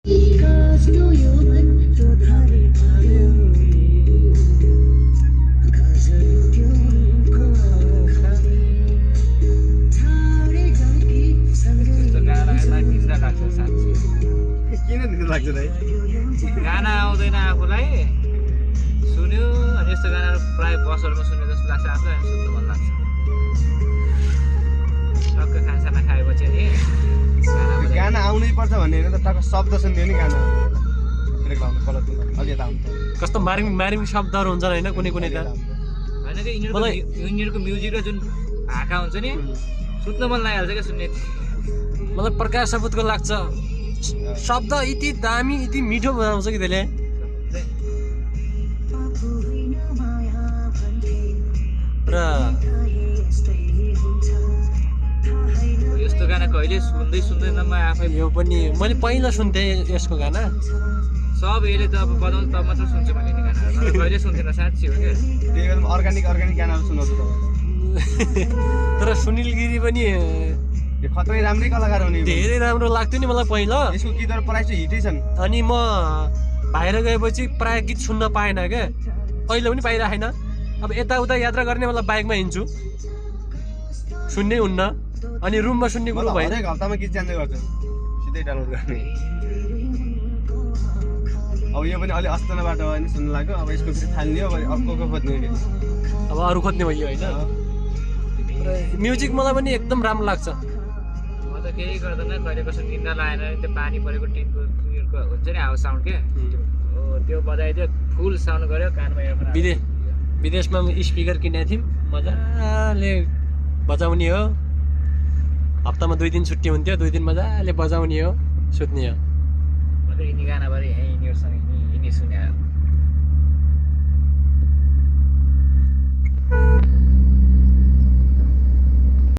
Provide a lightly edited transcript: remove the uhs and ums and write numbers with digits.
किन त्यस्तो लाग्छ दाइ? गाना आउँदैन आफूलाई सुन्यो अनि यस्तो गानाहरू प्रायः बसहरूमा सुन्यो जस्तो लाग्छ आफूलाई अनि सुन्नु मन लाग्छ टक्क खानासाना खाएपछि नि गाना आउनै पर्छ भन्ने होइन त टक्क शब्द सुन्यो नि गाना ब्रेक लाउनु गलत अलि यता हुन्छ कस्तो मारिङ मारिङ शब्दहरू हुन्छन् होइन कुनै कुनै त होइन कि यिनीहरूको म्युजिक र जुन भाका हुन्छ नि सुत्न मन लागिहाल्छ क्या सुन्ने मलाई प्रकाश सपुतको लाग्छ शब्द यति दामी यति मिठो बनाउँछ कि त्यसले र यस्तो गाना कहिले सुन्दै सुन्दैन म आफै यो पनि मैले पहिला सुन्थेँ यसको गाना सब यसले त अब बजाउँछ तब मात्र सुन्छु मैले नि गानाहरू कहिले सुन्थेन साँच्ची हो क्या त्यही भएर अर्ग्यानिक गानाहरू सुनाउँछु तर सुनिल गिरी पनि यो खतरै राम्रै कलाकार हुने धेरै राम्रो लाग्थ्यो नि मलाई पहिला यसको गीतहरू प्रायः चाहिँ हिटै छन् अनि म बाहिर गएपछि प्राय गीत सुन्न पाएन क्या अहिले पनि पाइराखेन अब यताउता यात्रा गर्ने मलाई बाइकमा हिँड्छु सुन्नै हुन्न अनि रुममा सुन्ने कुरो भयो हरेक हप्तामा गीत जान्दै गर्छु सिधै डाउनलोड गर्ने अब यो पनि अलि अस्तानाबाट नि सुन्नु लाग्यो अब यसको फेरि थाल्ने हो अर्को खोज्ने फेरि अब अरू खोज्ने भयो होइन म्युजिक मलाई पनि एकदम राम्रो लाग्छ म त केही गर्दैन कहिले कसो निन्दा लागेन त्यो पानी परेको टिनको हुन्छ नि हावा साउन्ड के त्यो बजाइदियो फुल साउन्ड गऱ्यो कानमा इयरफोन विदेशमा स्पिकर किनेको थियौँ मजाले बजाउने हो हप्तामा 2 दिन छुट्टी हुन्थ्यो 2 दिन मजाले बजाउने हो सुत्ने हो